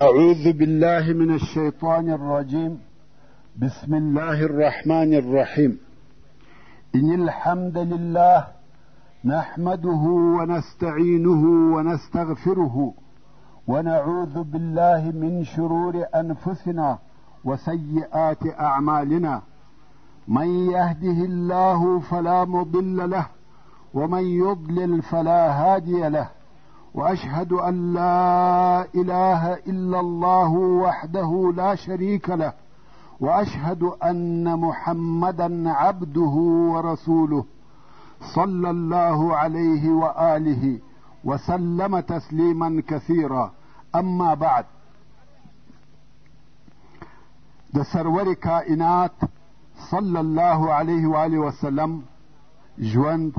أعوذ بالله من الشيطان الرجيم. بسم الله الرحمن الرحيم. إن الحمد لله نحمده ونستعينه ونستغفره ونعوذ بالله من شرور أنفسنا وسيئات أعمالنا. من يهده الله فلا مضل له ومن يضلل فلا هادي له، وأشهد أن لا إله إلا الله وحده لا شريك له، وأشهد أن محمدا عبده ورسوله صلى الله عليه وآله وسلم تسليما كثيرا. أما بعد، د سرور کائنات صلی الله علیه وآله وسلم ژوند.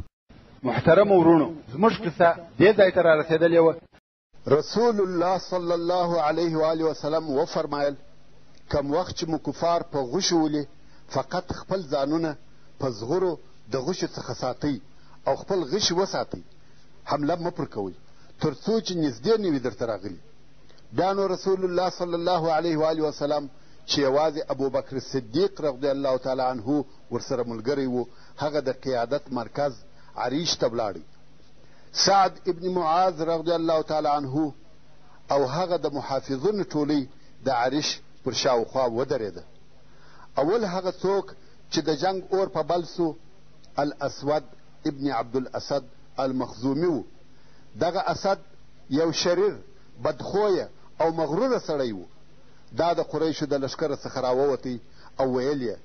محترم ورونو، زموږ قصه دې ځای ته رارسېدلې وه. رسول الله صلی الله علیه وآله وسلم وفرمایل، کم وخت چې مو کفار په غشو ولي، فقط خپل ځانونه په زغرو د غشو څخه ساتئ او خپل غشي وساتئ، حمله مه پر کوئ تر څو چې نږدې نه وي درته راغلي. بیا نو رسول الله صلی الله علیه وآله وسلم چې یوازې ابوبکر صدیق رضی الله تعالی عنه ورسره ملګری و، هغه د قیادت مرکز عریش ته ولاړی. سعد ابن معاذ رضی الله تعالی عنه او هغه د محافظونو ټولۍ د عریش پر شاوخوا ودرېده. اول هغه څوک چې د جنګ اور په بل سو، الاسود ابن عبدالاسد المخزومي و. دغه اسد یو شریر، بدخویه او مغروره سړی و. دا د قریشو د لښکره څخه راووتی او ویل یې،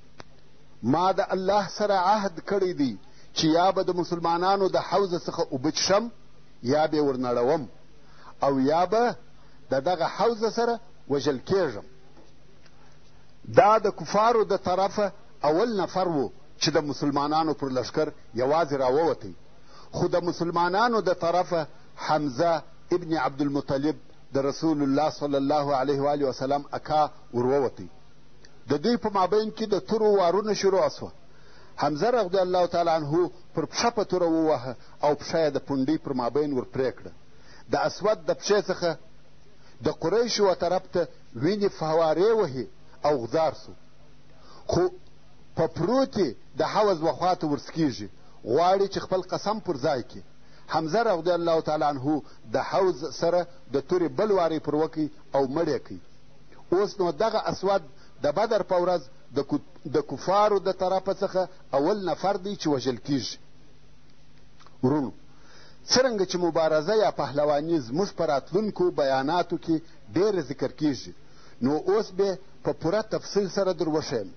ما د الله سره عهد کړی دی چې یا به د مسلمانانو د حوض څخه اوبه څښم، یا به یې ورنړوم، او یا به د دغه حوض سره وژل کېږم. دا د کفارو د طرفه اول نفر و چې د مسلمانانو پر لښکر یوازې راووتی، خو د مسلمانانو د طرفه حمزه ابن عبدالمطلب د رسول الله صلی الله علیه وآله وسلم اکا ورووتی. د دوی په مابین کې د تورو وارونه شروع سوه. حمزه رضی الله تعالی عنه پر پښه په توره ووهه او پښه یې د پونډۍ پر مابین ور پرې کړه. د اسود د پښې څخه د قریشو و طرف ته وینې فوارې وهي او غځار سو، خو په پروتې د حوض و خوا ته ورسکیږي، غواړي چې خپل قسم پر ځای کړي. حمزه رضی الله تعالی عنه د حوض سره د تورې بل واری پر وکړي او مړ یې کړي. اوس نو دغه اسود د بدر په ورځ د کفارو د طرفه څخه اول نفر دی چې وژل کیږي. وروڼو، څرنګه چې مبارزه یا پهلواني زموږ په راتلونکو بیاناتو کې ډېره ذکر کیږي، نو اوس به په پوره تفصیل سره در وښیم.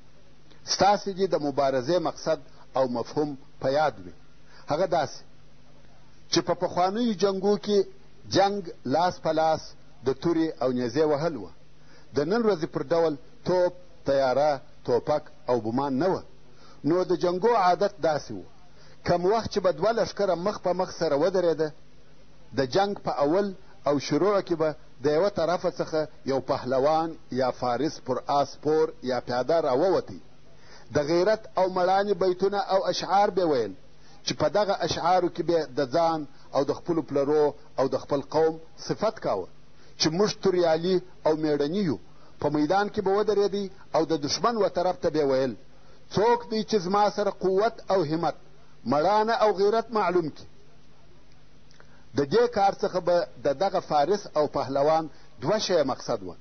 ستاسې دې د مبارزې مقصد او مفهوم په یاد وي. هغه داسې چې په پخوانیو جنګو کې جنګ لاس په لاس د تورې او نیزې وهل وه. د نن ورځې پر ډول توپ، طیاره، توپک او بمان نه وه. نو د جنګو عادت داسې و، کم وخت چې به دوه لښکره مخ په مخ سره ودرېده، د جنګ په اول او شروع کې به د یوه طرفه څخه یو پهلوان یا فارس پر آس سپور یا پیاده راووتی، د غیرت او مړانې بیتونه او اشعار به ویل چې په دغه اشعارو کې به د ځان او د خپلو پلرو او د خپل قوم صفت کاوه چې موږ توریالي او میړني یو. په میدان کې به ودرېدی او د دښمن و طرف ته به ویل، څوک دی چې زما سره قوت او همت، مړانه او غیرت معلوم کړي؟ د دې کار څخه به د دغه فارس او پهلوان دوه شیه مقصد وه.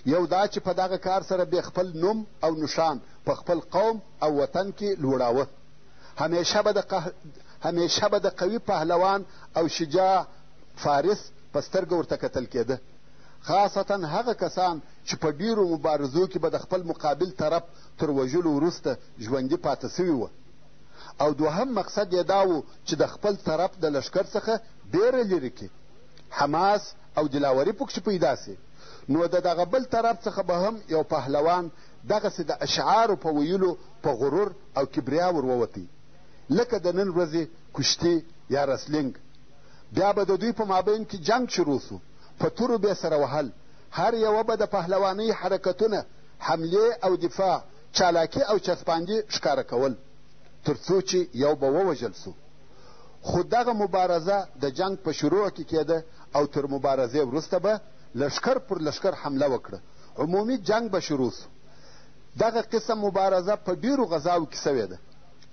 یو دا چې په دغه کار سره به خپل نوم او نښان په خپل قوم او وطن کې لوړاوه. همیشه به د قوي پهلوان او شجاع فارس په سترګه ورته کتل کېده، خاصتا هغه کسان چې په ډېرو مبارزو کې به د خپل مقابل طرف تر وژلو وروسته ژوندي پاتې سوي وه. او دوهم مقصد یې دا و چې د خپل طرف د لښکر څخه ډېره لرې کړي، حماس او دلاوري پکښې پیدا سي. نو د دغه بل طرف څخه به هم یو پهلوان دغسې د اشعارو په ویلو په غرور او کبریا ور ووتی، لکه د نن ورځې کشتي یا رسلینګ. بیا به د دوی په مابین کې جنګ شروع سو، په تورو به سره وهل، هر یوه به د پهلوانۍ حرکتونه، حملې او دفاع، چالاکي او چسپاندي ښکاره کول، تر څو چې یو به ووژل سو. خو دغه مبارزه د جنګ په شروع کې کېده او تر مبارزې وروسته به لښکر پر لښکر حمله وکړه، عمومي جنګ به شروع شو. دغه قسم مبارزه په ډېرو غزاوو کې شوې ده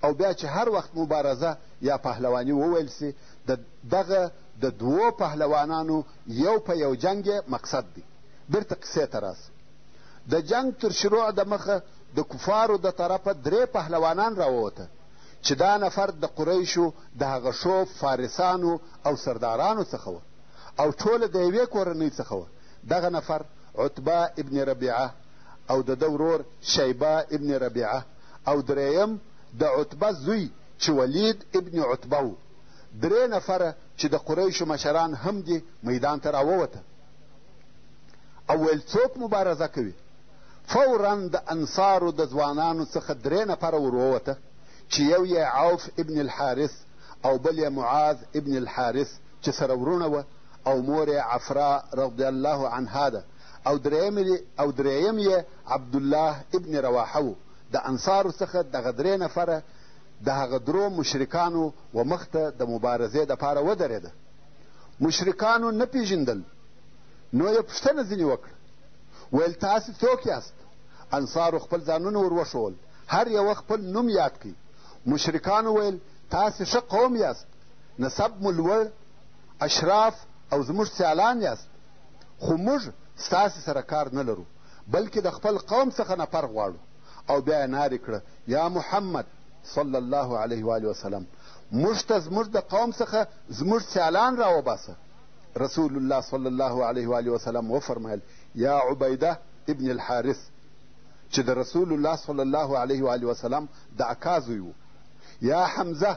او بیا چې هر وخت مبارزه یا پهلواني وویل شي، د دغه د دوو پهلوانانو یو په یو جنګ یې مقصد دی. بیرته قصې ته راسو. د جنګ تر شروع د مخه د کفارو د طرفه درې پهلوانان راووته چې دا نفر د قریشو د هغه ښو فارسانو او سردارانو څخه وه او ټوله د یوې کورنۍ څخه وه. دغه نفر عتبه ابن ربیعه او د ده ورور شیبه ابن ربیعه او درېیم د عتبه زوی چې ولید ابن عتبه و. درې نفره چې د قریشو مشران هم دي میدان ته راووته او ویل څوک مبارزه کوي؟ فورا د انصارو د ځوانانو څخه درې نفره ور ووته چې یو یې عوف ابن الحارث او بل یې معاذ ابن الحارث چې سره وروڼه وه او مور یې عفرا رضی الله عنها ده او درېیم او درېیم یې عبدالله ابن رواحه و. د انصارو څخه دغه درې نفره د هغه درو مشرکانو و مخته د مبارزې دپاره ودرېده. مشرکانو نه پېژندل نو یې پوښتنه ځینې وکړه، ویل تاسې څوک یاست؟ انصارو خپل ځانونه ور وښوول، هر یوه خپل نوم یاد کړ. مشرکانو ویل تاسې ښه قوم یاست، نسب مو لوړ، اشراف او زموږ سیالان یاست، خو موږ ستاسې سره کار نه لرو، بلکې د خپل قوم څخه نفر غواړو. او بیا یې نارې کړه، یا محمد صلی الله علیه وآله وسلم، موږ ته زموږ د قوم څخه زموږ سیالان راوباسه. رسول الله صلی الله علیه وآله وسلم وفرمایل، یا عبیده ابن الحارث، چې د رسول الله صلی الله علیه وآله وسلم د اکا زوی و، یا حمزه،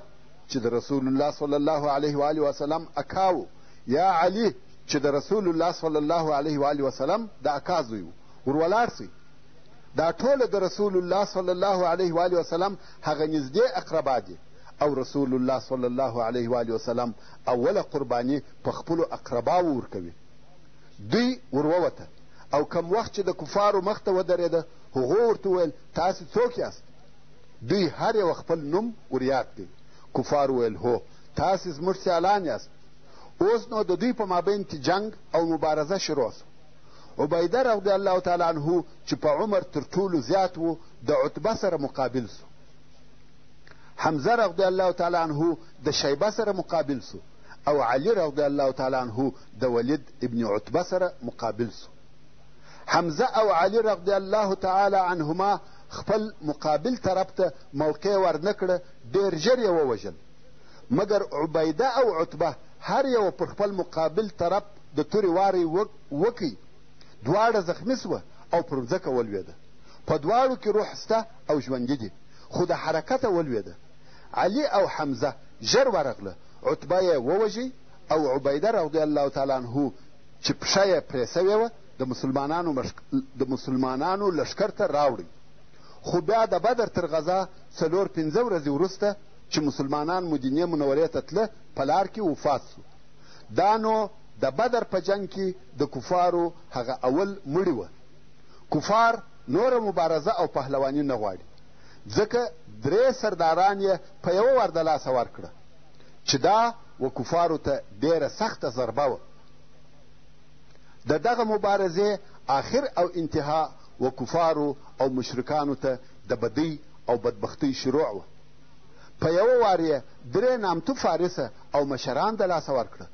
چې د رسول الله صلی الله علیه وآله وسلم اکا و، یا علي، چې د رسول الله صلی الله علیه وآله وسلم د اکا زوی و، ور ولاړ شئ. دا ټوله د رسول الله صلی الله علیه وآله وسلم هغه نږدې اقربا دي او رسول الله صلی الله علیه وآله وسلم اوله قرباني په خپلو اقرباوو ورکوي. دوی ور ووته او کوم وخت چې د کفارو مخته ودرېده، هغو ورته وویل، تاسې څوک یاست؟ دوی هر یوه خپل نوم ور یاد کړ. کفارو ویل، هو، تاسې زموږ سیالان یاست. اوس نو د دوی په مابین کې جنګ او مبارزه شروع شوه. عبیده رضی الله تعالی عنه چې په عمر تر ټولو زیات و، د عتبه سره مقابل سو. حمزه رضی الله تعالی عنه د شیبه سره مقابل سو او علی رضی الله تعالی عنه د ولید ابن عتبه سره مقابل سو. حمزه او علی رضی الله تعالی عنهما خپل مقابل طرف ته موقع ورنه کړه، ډېر ژر یې ووژل. مګر عبیده او عتبه هر یوه پر خپل مقابل طرف د تورې واری وکړ، دواړه زخمي سوه او پر مځکه ولوېده. په دواړو کې روح سته او ژوندي دي، خو د حرکته ولوېده. علي او حمزه ژر ورغله، عتبه یې ووژی او عبیده رضی الله تعالی عنه چې پښه یې پرې سوې وه د مسلمانانو لښکر ته راوړی. خو بیا د بدر تر غزا څلور پنځه ورځې وروسته چې مسلمانان مدینې منورې ته تله په لار کې وفات سو. دا نو د بدر په جنګ کې د کفارو هغه اول مړي وه. کفار نوره مبارزه او پهلواني نه غواړي، ځکه درې سرداران یې په یوه وار د لاسه ورکړه چې دا و کفارو ته ډېره سخته ضربه وه. د دغه مبارزې آخر او انتها و کفارو او مشرکانو ته د بدۍ او بدبختۍ شروع وه. په یوه وار یې درې نامتو فارسه او مشران د لاسه ورکړه.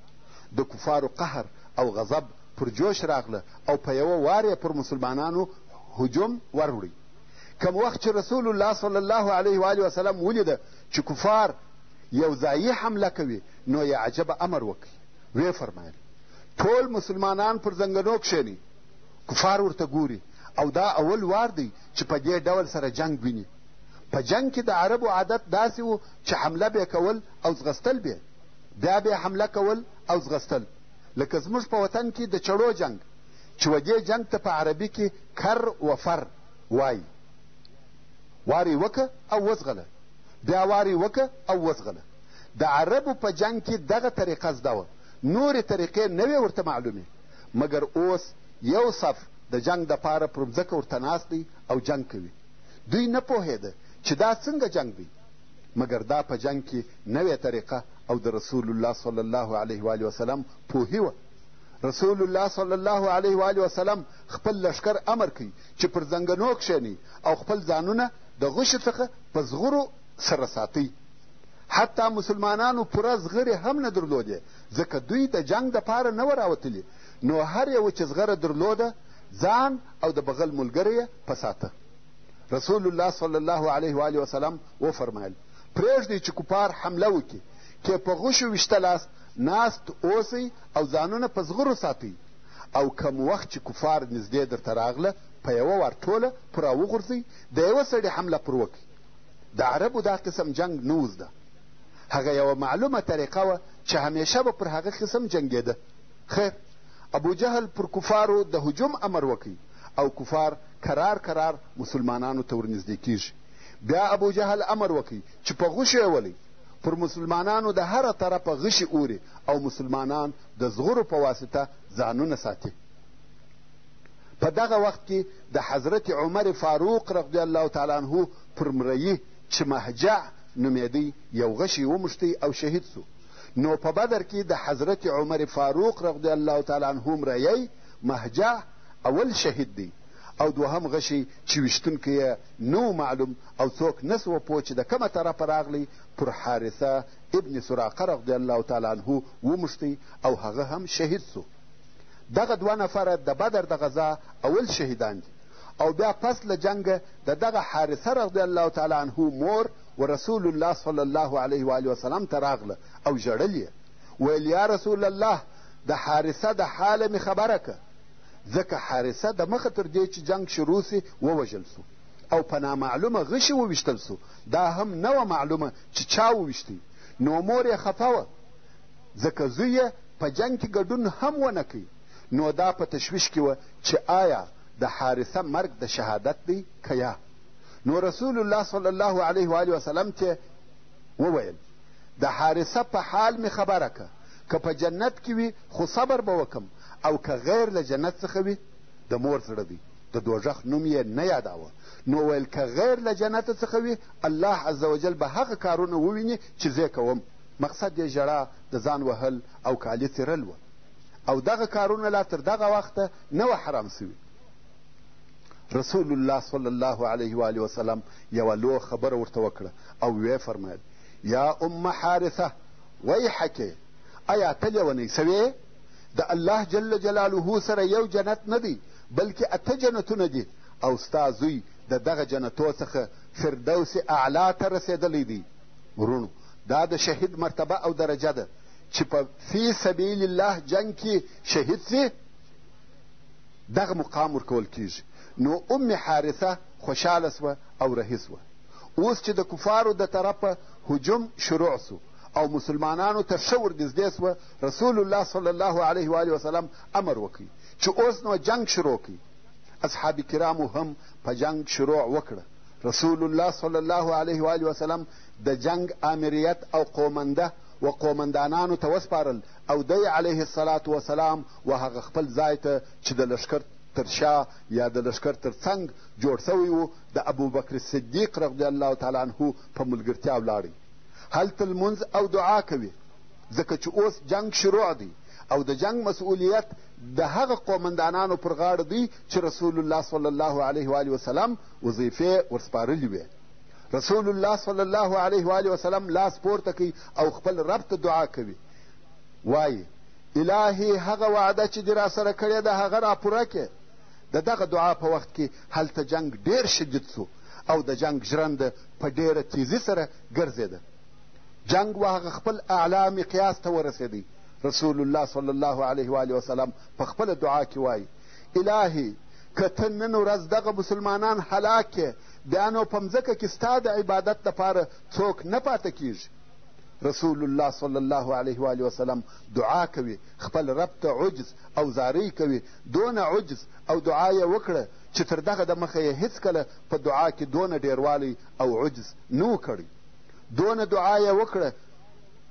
د کفارو قهر او غضب پر جوش راغله او په یوه وار یې پر مسلمانانو هجوم وروړی. کوم وخت چې رسول الله صلی الله علیه و آله وسلم ولیده چې کفار یو ځایي حمله کوي، نو یې عجبه امر وکړ. ویې فرمایل، ټول مسلمانان پر زنګنو کښېنئ. کفار ورته ګوري او دا اول وار دی چې په دې ډول سره جنګ ویني. په جنګ کې د عربو عادت داسې و چې حمله به کول او ځغستل به، بیا به حمله کول او ځغستل، لکه زموږ په وطن کې د چړو جنګ چې و دې جنګ ته په عربي کې کر و فر وایي. واری وکه او وځغله، بیا واری وکه او وځغله. د عربو په جنګ کې دغه طریقه زده وه، نورې طریقې نه وې ورته معلومې. مګر اوس یو صف د جنګ دپاره پر مځکه ورته ناست دی او جنګ کوي. دوی نه پوهېده چې دا څنګه جنګ دی، مګر دا په جنګ کې نوې طریقه او د رسول الله صلی الله علیه وآله وسلم پوهي وه. رسول الله صلی الله علیه و آله وسلم خپل لښکر امر کوي چې پر زنګنو کښېنئ او خپل ځانونه د غشو څخه په زغرو سره ساتئ. حتی مسلمانانو پوره زغرې هم نه درلودې، ځکه دوی د جنګ دپاره نه وه راوتلي، نو هر یوه چې زغره درلوده ځان او د بغل ملګری یې په ساته. رسول الله صلی الله علیه و آله وسلم وفرمایل، پرېږدئ چې کفار حمله وکړي، که په غشو ویشتلاست ناست اوسئ او ځانونه په زغرو ساتئ او کوم وخت چې کفار نږدې درته راغله په یوه وار ټوله پر راوغورځئ، د یوه سړي حمله پر وکړئ. د عربو دا قسم جنګ نه و زده، هغه یوه معلومه طریقه وه چې همیشه به پر هغه قسم جنګېده. خیر، ابوجهل پر کفارو د هجوم امر وکړ او کفار کرار کرار مسلمانانو ته ورنږدې کېږي. بیا ابوجهل امر وکړ چې په غشو یې ولئ. پر مسلمانانو د هره طرفه غشي اوري او مسلمانان د زغرو په واسطه ځانونه ساتي. په دغه وخت کې د حضرت عمر فاروق رضی الله تعالی عنه پر مريي چې مهجع نومېدی یو غشی وموښتی او شهید سو. نو په بدر کې د حضرت عمر فاروق رضی الله تعالی عنه مريی مهجع اول شهید دی او دوهم غشی چې ویشتونکی یې نه و معلوم او څوک نه سوه پوه چې د کومه طرفه راغلی پر حارثه ابن سراقه رضی الله تعالی عنه وموښتی او هغه هم شهید سو. دغه دوه نفره د بدر د غزا اول شهیدان دي او بیا پس له جنګه د دغه حارثه رضی الله تعالی عنه مور و رسول الله صلی الله علیه و آله وسلم ته راغله او ژړل یې، ویل یا رسول الله د حارثه د حاله مې خبره که، ځکه حارثه د مخه تر دې چې جنګ شروع سي ووژل سو او په نامعلومه غشي وویشتل سو، دا هم نه وه معلومه چې چا وویشتی، نو مور یې خفه وه ځکه زوی یې په جنګ کې ګډون هم ونه کړ، نو دا په تشویش کې وه چې آیا د حارثه مرګ د شهادت دی که یا؟ نو رسول الله صلی الله علیه و آله وسلم ته وویل، د حارثه په حال مې خبره که، که په جنت کې وي خو صبر به وکم او که غیر له جنت څخه وي، د مور زړه دی، د دوږخ نوم یې نه یاداوه، نو ویل که غیر له جنت څخه وي الله عز وجل به هغه کارونه وویني چې زه کوم. مقصد یې ژړا، د ځان وهل او کالي څیرل وه او دغه کارونه لا تر دغه وخته نه وه حرام سوي. رسول الله صلی الله علیه و آله وسلم یوه لویه خبره ورته وکړه او ویې فرمایل، یا ام حارثه ویحکې، ایا ته لیونۍ سوې؟ د الله جل جلاله سره یو جنت نه دی بلکې اته جنتونه دي او ستا زوی د دغه جنتو څخه فردوس اعلی ته رسېدلی دی. وروڼو دا د شهید مرتبه او درجه ده چې په فی سبیل الله جنګ کې شهید سي، دغه مقام ورکول کیږي. نو ام حارثه خوشحاله سوه او رهي سوه. اوس چې د کفارو د طرفه هجوم شروع سو او مسلمانانو ته ښه ورنږدې سوه، رسول الله صلی الله علیه و آله وسلم امر وکړ چې اوس نو جنګ شروع کړئ. اصحاب کرامو هم په جنګ شروع وکړه. رسول الله صلی الله علیه و آله وسلم د جنګ آمریت او قومنده و قومندانانو ته وسپارل او دی علیه الصلاة والسلام و هغه خپل ځای ته چې د لښکر تر شا یا د لښکر تر څنګ جوړ شوی و د ابوبکر صدیق رضی الله تعالی عنه په ملګرتیا ولاړی. هلته لمونځ او دعا کوي، ځکه چې اوس جنګ شروع دی او د جنګ مسؤلیت د هغه قومندانانو پر غاړه دی چې رسول الله صلی الله علیه و آله وسلم وظیفې ورسپارلي وې. رسول الله صلی الله علیه و آله وسلم لاس پورته کوي او خپل رب ته دعا کوي، وایي الهي هغه وعده چې دې راسره کړې ده هغه را پوره کړې. د دغه دعا په وخت کې هلته جنګ ډېر شدید سو او د جنګ ژرنده په ډېره تیزي سره ګرځېده. جنګ و هغه خپل اعلی مقیاس ته ورسېدی. رسول الله صلی الله علیه و آله وسلم په خپله دعا کې وایي، الهي که ته نن ورځ دغه مسلمانان هلاک کړې بیا نو په مځکه کې ستا د عبادت لپاره څوک نه پاته کیږي. رسول الله صلی الله علیه و آله وسلم دعا کوي، خپل رب ته عجز او زارۍ کوي، دونه عجز او دعا یې وکړه چې تر دغه د مخه یې هیڅکله په دعا کې دونه ډېروالی او عجز نه و کړی. دونه دعا یې وکړه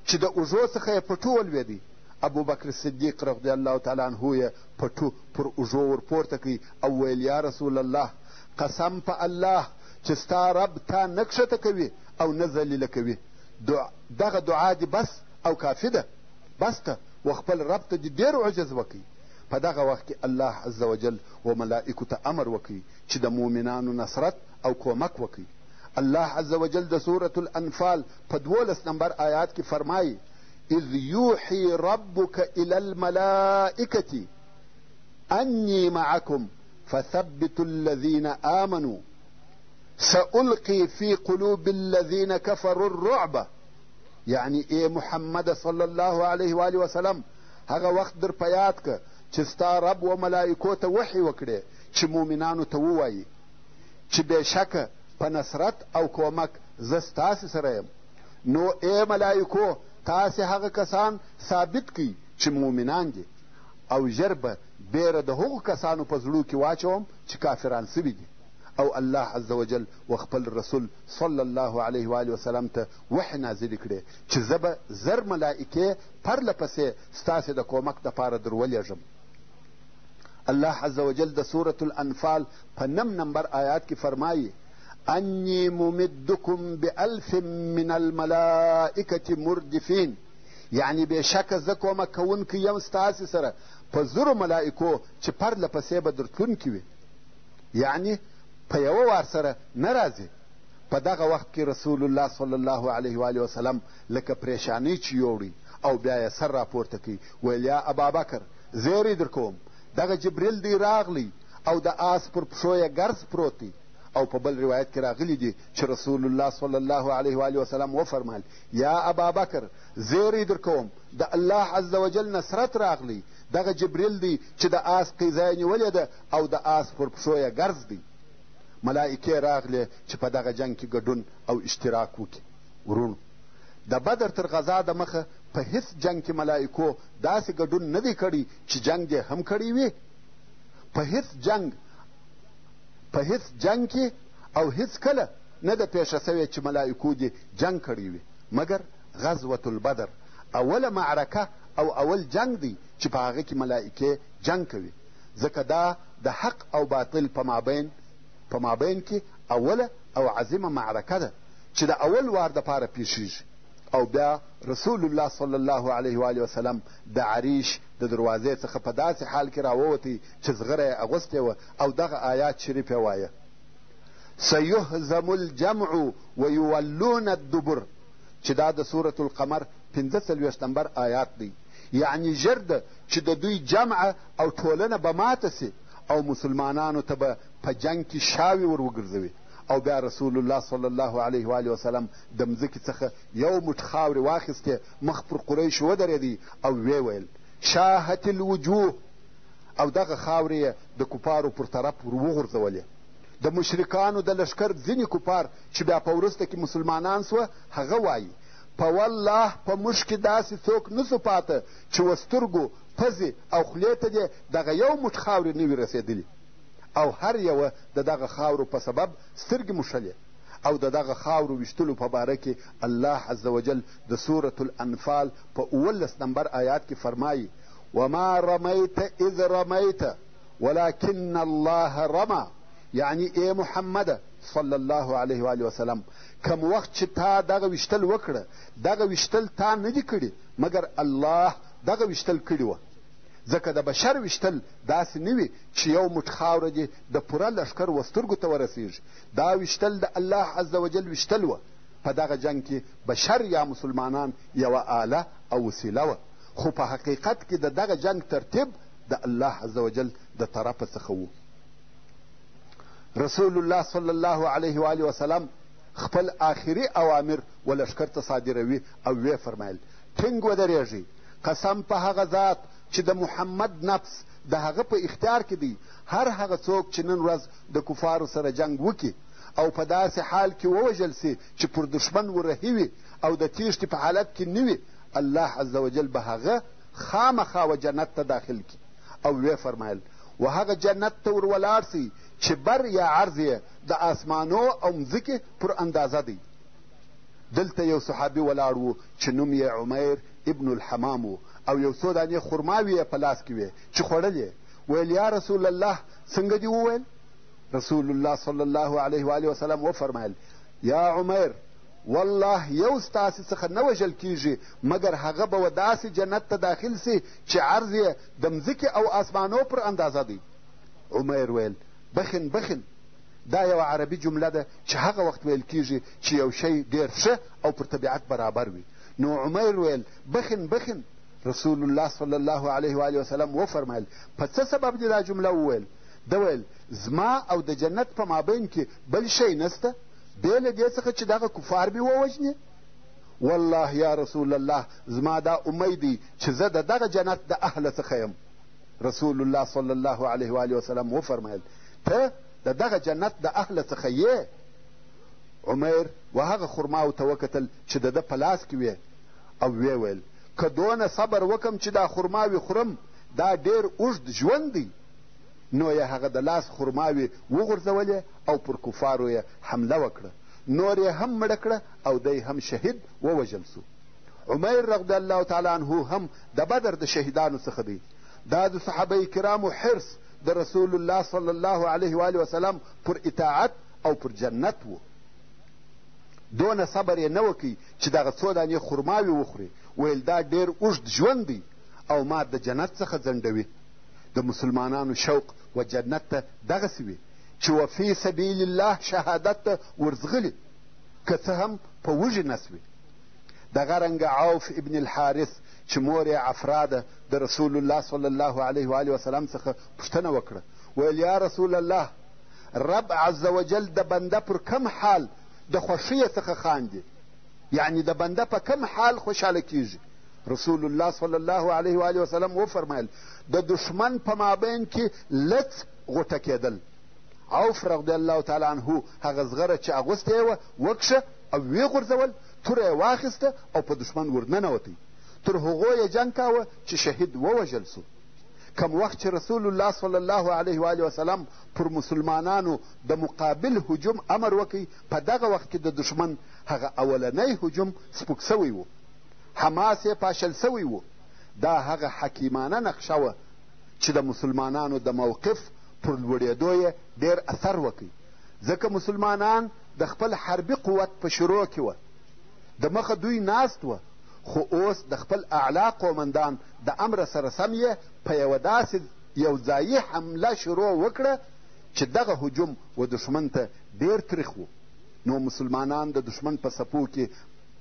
چې د اوږو څخه یې پټو ولوېدی. ابوبکر صدیق رضی الله تعالی عنه یې پټو پر اوږو ورپورته کړ او ویل، یا رسول الله قسم په الله چې ستا رب تا نه کښته کوي او نه ذلیله کوي، دغه دعا دې بس او کافي ده، بس ته و خپل رب ته دې ډېر عجز وکړي. په دغه وخت کې الله عز وجل و ملائکو ته امر وکړي چې د مؤمنانو نصرت او کومک وکړي. الله عز وجل د سورة الانفال په 12 نمبر آیات کې فرمایي: اذ یوحي ربک الی الملائکة انی معکم فثبتوا الذین آمنوا سألقي في قلوب الذين كفروا الرعب. یعنی ای محمد صلی الله علیه وآله وسلم، هغه وخت در په یاد که چې ستا رب و ملائکو ته وحي وکړې چې مؤمنانو ته ووایي چې بېشکه په نصرت او کومک زه ستاسې سره یم، نو ای ملائکو تاسې هغه کسان ثابت کړئ چې مؤمنان دي، او ژر به بېره د هغو کسانو په زړو کې واچوم چې کافران سوي دي. او الله عز وجل و خپل رسول صلی الله علیه و آله وسلم ته وحې نازلې کړې چې زه به زر ملائکې پرله پسې ستاسې د کومک دپاره در ولېږم. الله عز وجل د سورة الانفال په نم نمبر آیات کې فرمایي: انی ممدکم بألف من الملائکة مردفین، یعنی بېشکه زه کومک کوونکی یم ستاسې سره په زرو ملائکو چې پرله پسې به درتلونکي وي، یعنی په یوه وار سره نه راځي. په دغه وخت کې رسول الله صلی الله علیه و وسلم لکه پریشانۍ چې یوړی او بیا یې سر راپورته کړي، ویل: یا ابابکر، زیری در کوم، دغه جبریل دی راغلی او د آس پر پښو یې ګرز پروت دی. او په بل روایت کې راغلي دي چې رسول الله صلی الله علیه و وسلم وفرمایل: یا ابابکر، زیری در کوم، د الله عز وجل نصرت راغلی، دغه جبریل دی چې د آس قیزه یې نیولې ده او د آس پر پښو یې ګرز دی. ملائکې راغلې چې په دغه جنګ کې ګډون او اشتراک وکړي. وروڼو، د بدر تر غزا د مخه په هیڅ جنګ کې ملائکو داسې ګډون نه دی کړی چې جنګ دې هم کړی وي. په هیڅ جنګ په هیڅ جنګ کې او هیڅ کله نه ده پېښه شوې چې ملائکو دې جنګ کړی وي، مګر غزوة البدر اوله معرکه او اول جنګ دی چې په هغه کې ملائکې جنګ کوي، ځکه دا د حق او باطل په مابین په مابین کې اوله او عظیمه معرکه ده چې د اول وار دپاره پېښېږي. او بیا رسول الله صلی الله علیه و وسلم د عریش د دروازې څخه په داسې حال کې راووتی چې زغره یې اغوستې وه او دغه آیات شریف یې وایه: سیهزم الجمع ویولون الدبر، چې دا د سورة القمر 45 نمبر آیات دی. یعنی ژر ده چې د دوی جمع او ټولنه به ماته سي او مسلمانانو ته به په جنګ کې شاوې ور وګرځوي. او بیا رسول الله صلی الله علیه و وسلم د مځکې څخه یو موټ خاورې واخیستې، مخ پر قریشو ودرېدی او ویې ویل: شاهت الوجوه. او دغه خاورې یې د کفارو پر طرف ور وغورځولې. د مشرکانو د لښکر ځینې کفار چې بیا په وروسته کې مسلمانان سوه، هغه وایي: په والله په موږ کې داسې څوک نه سو پاته چې و سترګو، پزې او خولې ته دې دغه یو موټ خاورې نه وي رسېدلي، او هر یوه د دغه خاورو په سبب سترګې موښلې. او د دغه خاورو ویشتلو په باره کې الله عز وجل د سورة الانفال په 17 نمبر آیات کې فرمایي: وما رمیت اذ رمیت ولکن الله رما. یعنی ای محمد صلی الله علیه و وسلم، کم وخت چې تا دغه ویشتل وکړه، دغه ویشتل تا نه دي کړي، مګر الله دغه ویشتل کړي وه. ځکه د بشر ویشتل داسې نه وي چې یو موټ خاوره دې د پوره لښکر و سترګو ته ورسیږي. دا ویشتل د الله عز وجل ویشتل وه. په دغه جنګ کې بشر یا مسلمانان یوه آله او وسیله وه، خو په حقیقت کې د دغه جنګ ترتیب د الله عز وجل د طرفه څخه و. رسول الله صلی الله علیه و آله وسلم خپل آخري اوامر و لښکر ته صادروي او ویې فرمایل: ټینګ ودرېږئ، قسم په هغه ذات چې د محمد نفس د هغه په اختیار کې دی، هر هغه څوک چې نن ورځ د کفارو سره جنګ وکړي او په داسې حال کې ووژل سي چې پر دښمن ورهي وي او د تیښتې په حالت کې نه وي، الله عز وجل به هغه خامخا و جنت ته داخل کړي. او ویې فرمایل: و هغه جنت ته ور ولاړ سئ چې بر یا عرض یې د آسمانو او مځکې پر اندازه دی. دلته یو صحابي ولاړ و چې نوم یې عمیر ابن الحمام و او یو څو دانې خرماوې یې په لاس کې وې چې خوړلې. ویل: یا رسول الله، څنګه دې وویل؟ رسول الله صلی الله علیه و وسلم وفرمایل: یا عمیر، والله یو ستاسې څخه نه وژل کیږي مګر هغه به و داسې جنت ته داخل سي چې عرض یې د مځکې او آسمانو پر اندازه دی. عمیر ویل، بخن بخن. دا یوه عربي جمله ده چې هغه وخت ویل کیږي چې یو شی ډېر ښه او پر طبیعت برابر وي. نو عمیر ویل، بخن بخن. رسول الله صلی الله علیه و آله وسلم وفرمایل، په څه سبب دې دا جمله وویل؟ ده ویل، زما او د جنت په مابین کې بل شی نسته بې له دې څخه چې دغه کفار مې ووژني. والله یا رسول الله زما دا امید دی چې زه د دغه جنت د اهله څخه یم. رسول الله صلی الله علیه و آله وسلم وفرمایل، ته د دغه جنت د اهله څخه یې. عمیر و هغه خرماو ته وکتل چې د ده په لاس کې وې او ویې ویل، که دونه صبر وکم چې دا خرماوې خورم، دا ډېر اوږد ژوند دی. نو یې هغه د لاس خرماوې وغورځولې او پر کفارو یې حمله وکړه، نور یې هم مړه کړه او دی هم شهید ووژل سو. عمیر رضی الله تعالی عنه هم د بدر د شهیدانو څخه دی. دا د صحابه کرامو حرص د رسول الله صلی الله علیه و آله وسلم پر اطاعت او پر جنت و. دونه صبر یې نه وکړ چې دغه څو دانې خرماوې وخوري، ویل دا ډېر اوږد ژوند دی او ما د جنت څخه ځنډوي. د مسلمانانو شوق و جنت ته دغسې وي چې و فی سبیل الله شهادت ته ورځغلي، که څه هم په وږي نس وي. دغه رنګه عوف ابن الحارث چې مور یې عفرا ده د رسول الله صلی الله علیه و آله وسلم څخه پوښتنه وکړه، ویل یا رسول الله، رب عز وجل د بنده پر کم حال د خوښۍ څخه خاندي، یعنی د بنده په کم حال خوشحاله کیږي؟ رسول الله صلی الله علیه و آله وسلم وفرمایل، د دښمن په مابین کې لڅ غوټه کېدل. عوف رضی الله تعالی عنه هغه زغره چې اغوستې یې وه وکښه او ویې غورځول، توره یې واخیسته او په دښمن ورننوتی. تر هغو یې جنګ کاوه چې شهید ووژل سو. کم وخت چې رسول الله صلی الله علیه و آله وسلم پر مسلمانانو د مقابل هجوم امر وکړ، په دغه وخت کې د دښمن هغه اولنی هجوم سپک سوی و، حماس یې پاشل سوی و. دا هغه حکیمانه نقشه وه چې د مسلمانانو د موقف پر لوړېدو یې ډېر اثر وکړ، ځکه مسلمانان د خپل حربي قوت په شروع کې وه. د مخه دوی ناست وه، خو اوس د خپل اعلی قومندان د امر سره سم یې په یوه داسې یو ځایي حمله شروع وکړه چې دغه هجوم و دښمن ته ډېر تریخ و. نو مسلمانان د دښمن په سپو کې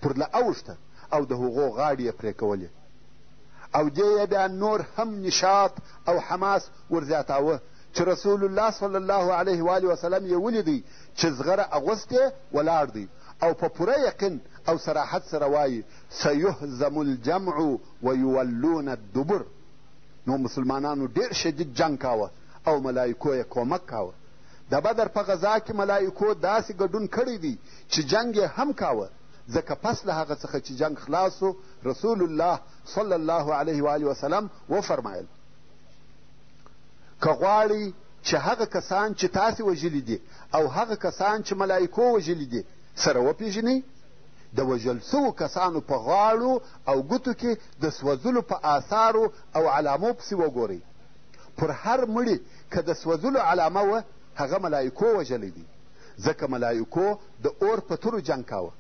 پر له اوښته او د هغو غاړې یې پرې کولې او دې یې بیا نور هم نشاط او حماس ورزیاتاوه چې رسول الله صلی الله علیه و آله وسلم یې ولیدی چې زغره اغوستې ولاړ دی او په پوره یقین او صراحت سره وایي، سیهزم الجمع ویولون الدبر. نو مسلمانانو ډېر شدید جنګ کاوه او ملایکو یې کومک کاوه. د بدر په غزا کې ملایکو داسې ګډون کړی دی چې جنګ یې هم کاوه، ځکه پس له هغه څخه چې جنګ خلاص سو رسول الله صلی الله علیه و آله وسلم وفرمایل، که غواړئ چې هغه کسان چې تاسې وژلي دي او هغه کسان چې ملایکو وژلي دي سره وپېژنئ، د وژل سوو کسانو په غاړو او ګوتو کې د سوځلو په آثارو او علامو پسې وګورئ. پر هر مړي که د سوځلو علامه وه هغه ملایکو وژلی دی، ځکه ملایکو د اور په تورو جنګ کاوه.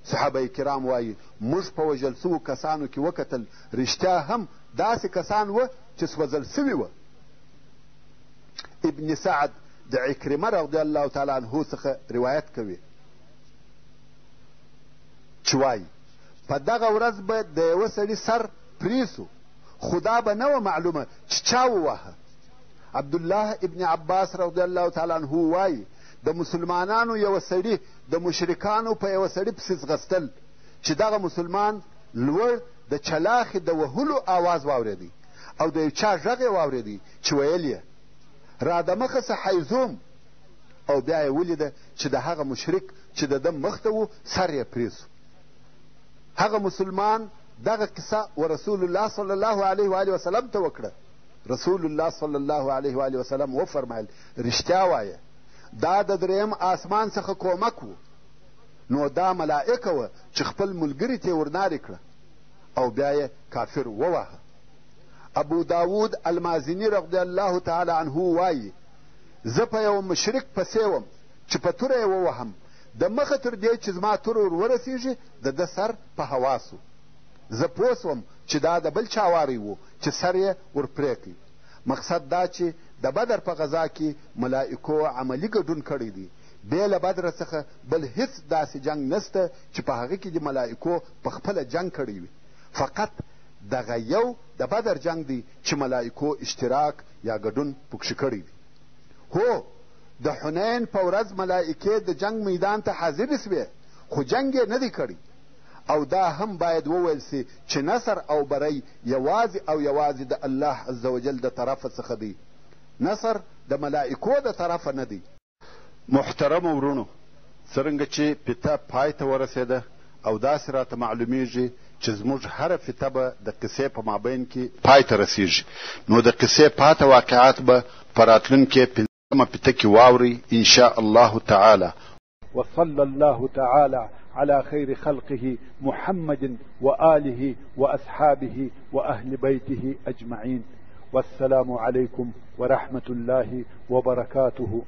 صحابه کرام وایي، موږ په وژل سوو کسانو کې وکتل، رښتیا هم داسې کسان وه چې سوځل سوي وه. ابن سعد د عکرمه رضی الله تعالی عنه څخه روایت کوي چې وایي، په دغه ورځ به د یوه سړي سر پرې سو، خو دا به نه وه معلومه چې چا وواهه. عبدالله ابن عباس رضی الله تعالی عنه وایي، د مسلمانانو یوه سړي د مشرکانو په یوه سړي پسې ځغستل چې دغه مسلمان لوړ د چلاخې د وهلو آواز واورېدی او د یو چا غږ یې واورېدی چې ویل یې، را دمخه سه حیزوم. او بیا یې ولیده چې د هغه مشرک چې د ده مخته و سر یې پرې سو. هغه مسلمان دغه قصه و رسول الله صلی الله علیه و آله وسلم ته وکړه. رسول الله صلی الله علیه و آله وسلم وفرمایل، رښتیا وایه، دا د دریم آسمان څخه کومک و. نو دا ملائکه وه چې خپل ملګري ته یې ورنارې کړه او بیا یې کافر وواهه. ابو داود المازني رضی الله تعالی عنه وایي، زه په یوه مشرک پسې وم چې په توره یې ووهم. د مخه تر دې چې زما توره ور ورسېږي د ده سر په هوا سو. زه پوه سوم چې دا د بل چا واری و چې سر یې ور پرې کړ. مقصد دا چې د بدر په غزا کې ملائکو عملي ګډون کړی دی. بې له بدره څخه بل هیڅ داسې جنګ نشته چې په هغه کې دې ملائکو په خپله جنګ کړی وي. فقط دغه یو د بدر جنګ دی چې ملائکو اشتراک یا ګډون پکښې کړی دی. هو، د حنین په ورځ ملائکې د جنګ میدان ته حاضرې سوې، خو جنګ یې نه دی کړی. او دا هم باید وویل سي چې نصر او بری یوازې او یوازې د الله عزوجل د طرفه څخه دی، نصر د ملائکو د طرفه نه دی. محترمو وروڼو! څرنګه چې فیته پای ته ورسېده او داسې راته معلومېږي چې زموږ هره فیته به د قصې په مابین کې پای ته رسېږي، نو د قصې پاته واقعات به په راتلونکې پنځمه فیته کې واورئ ان شاء الله تعالی. وصلى الله تعالى على خير خلقه محمد وآله وأصحابه وأهل بيته أجمعين والسلام عليكم ورحمة الله وبركاته.